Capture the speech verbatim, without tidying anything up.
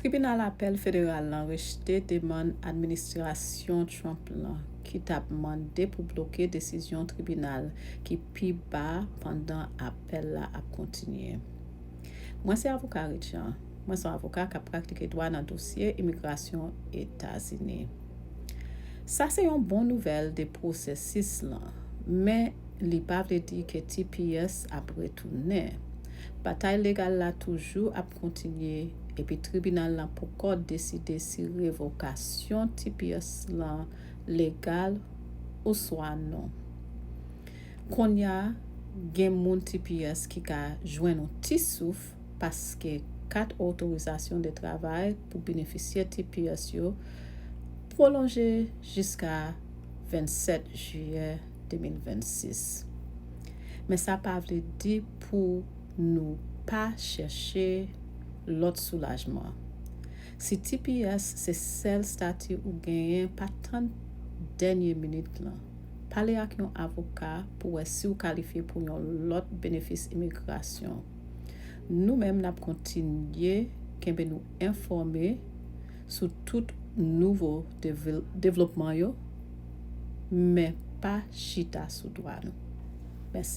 Tribinal Apèl Federal lan rejte demann administrasyon Trump lan ki t ap mande pou bloke desizyon tribinal ki pi ba pandan apèl la ap kontinye. Mwen se avoka Richard. Mwen se yon avoka k ap pratike dwa nan dosye imigrasyon Etazini. Sa se yon bon nouvèl de pwosesis lan, men li pa vle di ke T P S ap retounen. Batay legal la toujou ap kontinye, epi tribinal lan poko deside si revokasyon T P S lan legal oswa non. Kounye a, gen moun T P S ki ka jwenn yon ti souf paske kat otorizasyon de travay pou benefisye T P S yo pwolonje jiska vennsèt jiyè de mil vennsis. Men sa pa vle di pou nou pa chèche lòt soulajman. Si T P S se sèl stati ou genyen, pa tann dènye minit lan. Pale ak yon avoka pou wè si w kalifye pou yon lòt benefis imigrasyon. Nou menm n ap kontinye kenbe nou enfòme sou tout nouvo devl- devlopman yo, men pa chita sou dwa nou.